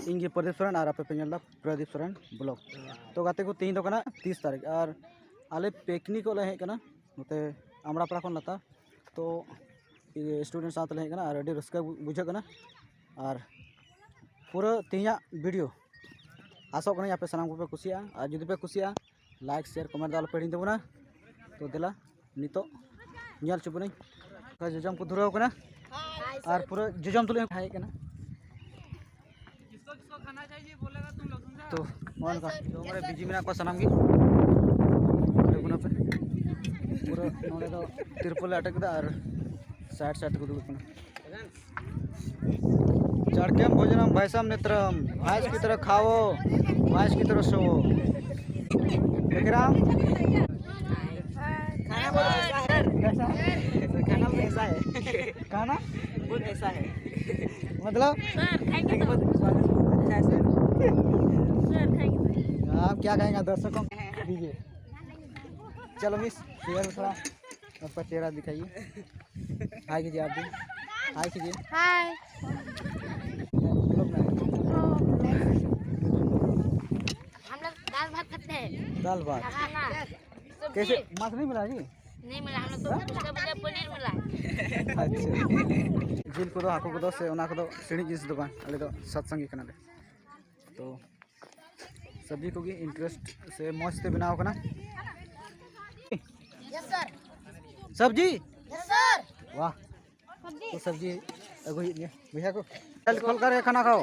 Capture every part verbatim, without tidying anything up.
ᱤᱧ ᱜᱮ ᱯᱨᱚᱫᱤᱯ ᱥᱚᱨᱮᱱ ᱟᱨ ᱟᱯᱮ ᱯᱮ ᱧᱮᱞ ᱮᱫᱟ ᱯᱨᱚᱫᱤᱯ ᱥᱚᱨᱮᱱ ᱵᱞᱚᱜ᱾ ᱛᱚ ᱜᱟᱛᱮ ᱠᱚ, ᱛᱮᱦᱮᱧ ᱫᱚ ᱠᱟᱱᱟ ᱛᱤᱥ ᱛᱟᱹᱨᱤᱠᱷ ᱟᱨ ᱟᱞᱮ ᱯᱤᱠᱱᱤᱠᱚᱜ ᱞᱮ ᱦᱮᱡ ᱠᱟᱱᱟ᱾ ᱱᱚᱛᱮ ᱟᱢᱲᱟᱯᱟᱲᱟ ᱠᱷᱚᱱ ᱞᱟᱛᱟᱨ᱾ ᱛᱚ ᱥᱴᱩᱰᱮᱱᱴ ᱥᱟᱶ ᱛᱮᱞᱮ ᱦᱮᱡ ᱠᱟᱱᱟ ᱟᱨ ᱟᱹᱰᱤ ᱨᱟᱹᱥᱠᱟᱹ ᱵᱩ-, ᱵᱩᱡᱷᱟᱹᱜ ᱠᱟᱱᱟ᱾ ᱟᱨ ᱯᱩᱨᱟᱹ ᱛᱮᱦᱮᱧᱟᱜ ᱵᱷᱤᱰᱤᱭᱳ ᱟᱥᱚᱜ ᱠᱟᱹᱱᱟᱹᱧ ᱟᱯᱮ ᱥᱟᱱᱟᱢ ᱠᱚᱯᱮ ᱠᱩᱥᱤᱭᱟᱜᱼᱟ, ᱟᱨ ᱡᱩᱫᱤ ᱯᱮ ᱠᱩᱥᱤᱭᱟᱜᱼᱟ, ᱞᱟᱭᱤᱠ, ᱥᱮᱭᱟᱨ, ᱠᱚᱢᱮᱱᱴ ᱫᱚ ᱟᱞᱚᱯᱮ ᱦᱤᱲᱤᱧ ᱛᱟᱵᱚᱱᱟ᱾ ᱛᱚ ᱫᱮᱞᱟ ᱱᱤᱛᱚᱜ ᱧᱮᱞ ᱦᱚᱪᱚ ᱵᱚᱱᱟᱹᱧ᱾ ᱚᱠᱟ ᱡᱚᱡᱚᱢ ᱠᱚ ᱫᱷᱩᱨᱟᱹᱣ ᱠᱟᱱᱟ ᱟᱨ ᱯᱩᱨᱟᱹ ᱡᱚᱡᱚᱢ ᱛᱩᱞᱩᱡ ᱦᱮᱡ ᱠᱟᱱᱟ᱾ ᱛᱚ ᱱᱚᱜᱼᱚ ᱱᱚᱝᱠᱟ ᱡᱚᱢ ᱨᱮ ᱵᱤᱡᱤ ᱢᱮᱱᱟᱜ ᱠᱚᱣᱟ ᱥᱟᱱᱟᱢ ᱜᱮ᱾ ᱟᱹᱰᱤ ᱜᱩᱱᱟᱹ ᱯᱮ᱾ ᱯᱩᱨᱟᱹ ᱱᱚᱰᱮ ᱫᱚ ᱛᱤᱨᱯᱚᱞ ᱞᱮ ᱟᱴᱮᱫ ᱠᱮᱫᱟ ᱟᱨ ᱥᱟᱭᱤᱰ ᱥᱟᱭᱤᱰ ᱛᱮᱠᱚ ᱫᱩᱲᱩᱵ ᱠᱟᱱᱟ᱾ चाणक्यं भोजनं भैषं नेत्रं, भैंस की तरह खाओ, भैंस की तरह सोओ। विक्रम, खाना बहुत ऐसा है। कैसा है? खाना बहुत ऐसा है। खाना? बहुत ऐसा है। मतलब? Sir, thank you. बहुत स्वादिष्ट, अच्छा है सर। Sir, thank you. आप क्या कहेंगे दर्शकों को? दीजिए। चलो मिस, शेयर थोड़ा। आपका चेहरा दिखाइए। हाय कीजिए आप भी। हाय कीजिए। हाय। हम लोग दाल भात खाते हैं। दाल भात। हाँ, हाँ। कैसे? सब्जी। मांस नहीं मिला जी? नहीं मिला, हम लोग तो उसके बजाय पनीर मिला। अच्छा। ᱡᱤᱞ ᱠᱚᱫᱚ, ᱦᱟᱹᱠᱩ ᱠᱚᱫᱚ ᱥᱮ ᱚᱱᱟ ᱠᱚᱫᱚ ᱥᱤᱬᱤᱡ ᱡᱤᱱᱤᱥ ᱫᱚ ᱵᱟᱝ, ᱟᱞᱮ ᱫᱚ ᱥᱟᱛ ᱥᱟᱸᱜᱮ ᱠᱟᱱᱟᱞᱮ᱾ ᱛᱚ ᱥᱚᱵᱽᱡᱤ ᱠᱚᱜᱮ ᱤᱱᱴᱟᱨᱮᱥᱴ ᱥᱮ ᱢᱚᱡᱽ ᱛᱮ ᱵᱮᱱᱟᱣ ᱠᱟᱱᱟ᱾ ᱥᱚᱵᱽᱡᱤ? ᱣᱟᱦ, ᱛᱚ ᱥᱚᱵᱽᱡᱤ ᱟᱹᱜᱩ ᱦᱩᱭᱩᱜ ᱜᱮᱭᱟ ᱵᱚᱭᱦᱟ ᱠᱚ᱾ ᱠᱚᱞ ᱠᱟᱨᱮ ᱠᱷᱟᱱᱟ ᱠᱷᱟᱣ᱾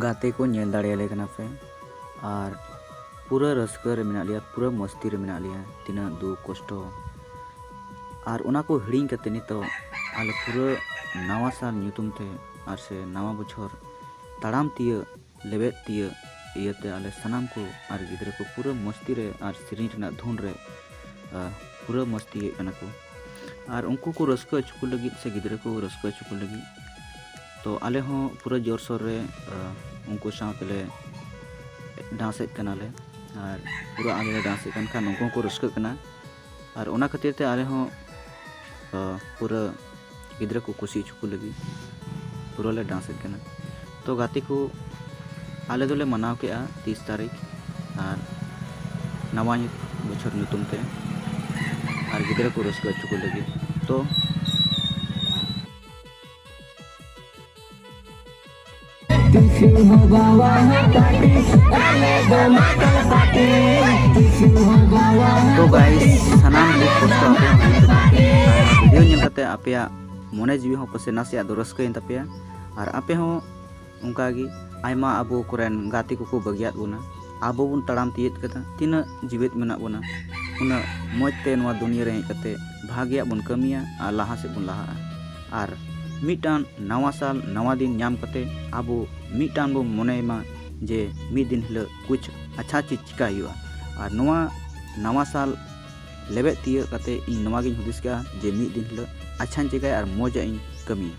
ᱜᱟᱛᱮ ᱠᱚ, ᱧᱮᱞ ᱫᱟᱲᱮᱭᱟᱞᱮ ᱠᱟᱱᱟ ᱯᱮ, ᱟᱨ ᱯᱩᱨᱟᱹ ᱨᱟᱹᱥᱠᱟᱹ ᱨᱮ ᱢᱮᱱᱟᱜ ᱞᱮᱭᱟ, ᱯᱩᱨᱟᱹ ᱢᱚᱥᱛᱤ ᱨᱮ ᱢᱮᱱᱟᱜ ᱞᱮᱭᱟ᱾ ᱛᱤᱱᱟᱹᱜ ᱫᱩᱠ ᱠᱚᱥᱴᱚ, ᱟᱨ ᱚᱱᱟ ᱠᱚ ᱦᱤᱲᱤᱧ ᱠᱟᱛᱮ ᱱᱤᱛᱚᱜ ᱟᱞᱮ ᱯᱩᱨᱟᱹ ᱱᱟᱣᱟ ᱥᱟᱞ ᱧᱩᱛᱩᱢ ᱛᱮ ᱟᱨ ᱥᱮ ᱱᱟᱣᱟ ᱵᱚᱪᱷᱚᱨ ᱛᱟᱲᱟᱢ ᱛᱤᱭᱟᱹᱜ, ᱞᱮᱵᱮᱫ ᱛᱤᱭᱟᱹᱜ ᱤᱭᱟᱹᱛᱮ ᱟᱞᱮ ᱥᱟᱱᱟᱢ ᱠᱚ ᱟᱨ ᱜᱤᱫᱽᱨᱟᱹ ᱠᱚ ᱯᱩᱨᱟᱹ ᱢᱚᱥᱛᱤ ᱨᱮ ᱟᱨ ᱥᱮᱨᱮᱧ ᱨᱮᱱᱟᱜ ᱫᱷᱩᱱ ᱨᱮ, ᱟ, ᱯᱩᱨᱟᱹ ᱢᱚᱥᱛᱤᱭᱮᱫ ᱠᱟᱱᱟ ᱠᱚ᱾ ᱟᱨ ᱩᱱᱠᱩ ᱠᱚ ᱨᱟᱹᱥᱠᱟᱹ ᱦᱚᱪᱚ ᱠᱚ ᱞᱟᱹᱜᱤᱫ ᱥᱮ ᱜᱤᱫᱽᱨᱟᱹ ᱠᱚ ᱨᱟᱹᱥᱠᱟᱹ ᱦᱚᱪᱚ ᱠᱚ ᱞᱟᱹᱜᱤᱫ, ᱛᱚ ᱟᱞᱮ ᱦᱚᱸ ᱯᱩᱨᱟᱹ ᱡᱳᱨᱥᱳᱨ ᱨᱮ, ᱟ, ᱩᱱᱠᱩ ᱥᱟᱶ ᱛᱮᱞᱮ ᱰᱟᱱᱥᱮᱫ ᱠᱟᱱᱟᱞᱮ᱾ ᱟᱨ ᱯᱩᱨᱟᱹ ᱟᱞᱮ ᱞᱮ ᱰᱟᱱᱥᱮᱫ ᱠᱟᱱ ᱠᱷᱟᱱ ᱩᱱᱠᱩ ᱦᱚᱸᱠᱚ ᱨᱟᱹᱥᱠᱟᱹᱜ ᱠᱟᱱᱟ᱾ ᱟᱨ ᱚᱱᱟ ᱠᱷᱟᱹᱛᱤᱨ ᱛᱮ ᱟᱞᱮ ᱦᱚᱸ, ᱟ, ᱯᱩᱨᱟᱹ ᱜᱤᱫᱽᱨᱟᱹ ᱠᱚ ᱠᱩᱥᱤ ᱦᱚᱪᱚ ᱠᱚ ᱞᱟᱹᱜᱤᱫ ᱯᱩᱨᱟᱹ ᱞᱮ ᱰᱟᱱᱥᱮᱫ ᱠᱟᱱᱟ᱾ ᱛᱚ ᱜᱟᱛᱮ ᱠᱚ, ᱟᱞᱮ ᱫᱚᱞᱮ ᱢᱟᱱᱟᱣ ᱠᱮᱜᱼᱟ ᱛᱤᱥ ᱛᱟᱹᱨᱤᱠᱷ ᱟᱨ ᱱᱟᱣᱟ ᱵᱚᱪᱷᱚᱨ ᱧᱩᱛᱩᱢ ᱛᱮ, ᱟᱨ ᱜᱤᱫᱽᱨᱟᱹ ᱠᱚ ᱨᱟᱹᱥᱠᱟᱹ ᱦᱚᱪᱚ ᱠᱚ ᱞᱟᱹᱜᱤᱫ᱾ ᱛᱚ ᱛᱚ ᱜᱟᱭᱤᱥ, ᱥᱟᱱᱟᱢ ᱫᱩᱠ ᱠᱚᱥᱴᱚ ᱟᱯᱮ ᱦᱚᱸ ᱦᱤᱲᱤᱧ ᱛᱟᱵᱚᱱ ᱯᱮ᱾ ᱟᱨ ᱵᱷᱤᱰᱤᱭᱳ ᱧᱮᱞ ᱠᱟᱛᱮ ᱟᱯᱮᱭᱟᱜ ᱢᱚᱱᱮ ᱡᱤᱣᱤ ᱦᱚᱸ ᱯᱟᱥᱮ ᱱᱟᱥᱮᱭᱟᱜ ᱫᱚ ᱨᱟᱹᱥᱠᱟᱹᱭᱮᱱ ᱛᱟᱯᱮᱭᱟ᱾ ᱟᱨ ᱟᱯᱮ ᱦᱚᱸ ᱚᱱᱠᱟᱜᱮ ᱟᱭᱢᱟ ᱟᱵᱚ ᱠᱚᱨᱮᱱ ᱜᱟᱛᱮ ᱠᱚᱠᱚ ᱵᱟᱹᱜᱤᱭᱟᱫ ᱵᱚᱱᱟ᱾ ᱟᱵᱚ ᱵᱚᱱ ᱛᱟᱲᱟᱢ ᱛᱤᱭᱳᱜ ᱠᱟᱫᱟ, ᱛᱤᱱᱟᱹᱜ ᱡᱤᱣᱮᱫ ᱢᱮᱱᱟᱜ ᱵᱚᱱᱟ, ᱩᱱᱟᱹᱜ ᱢᱚᱡᱽ ᱛᱮ ᱱᱚᱣᱟ ᱫᱩᱱᱤᱭᱟᱹ ᱨᱮ ᱦᱮᱡ ᱠᱟᱛᱮ ᱵᱷᱟᱜᱮᱭᱟᱜ ᱵᱚᱱ ᱠᱟᱹᱢᱤᱭᱟ ᱟᱨ ᱞᱟᱦᱟ ᱥᱮᱫ ᱵᱚᱱ ᱞᱟᱦᱟᱜᱼᱟ᱾ ᱟᱨ ᱢᱤᱫᱴᱟᱝ ᱱᱟᱣᱟ ᱥᱟᱞ ᱱᱟᱣᱟ ᱫᱤᱱ ᱧᱟᱢ ᱠᱟᱛᱮ ᱟᱵᱚ ᱢᱤᱫᱴᱟᱝ ᱵᱚᱱ ᱢᱚᱱᱮᱭ ᱢᱟ ᱡᱮ ᱢᱤᱫ ᱫᱤᱱ ᱦᱤᱞᱳᱜ ᱠᱩᱪ ᱟᱪᱪᱷᱟ ᱪᱤᱡᱽ ᱪᱤᱠᱟ ᱦᱩᱭᱩᱜᱼᱟ᱾ ᱟᱨ ᱱᱚᱣᱟ ᱱᱟᱣᱟ ᱥᱟᱞ ᱞᱮᱵᱮᱫ ᱛᱤᱭᱳᱜ ᱠᱟᱛᱮ ᱤᱧ ᱱᱚᱣᱟ ᱜᱤᱧ ᱦᱩᱫᱤᱥ ᱠᱟᱜᱼᱟ ᱡᱮ ᱢᱤᱫ ᱫᱤᱱ ᱦᱤᱞᱳᱜ ᱟᱪᱪᱷᱟᱧ ᱪᱤᱠᱟᱹᱭᱟ ᱟᱨ ᱢᱚᱡᱟᱜ ᱤᱧ ᱠᱟᱹᱢᱤᱭᱟ᱾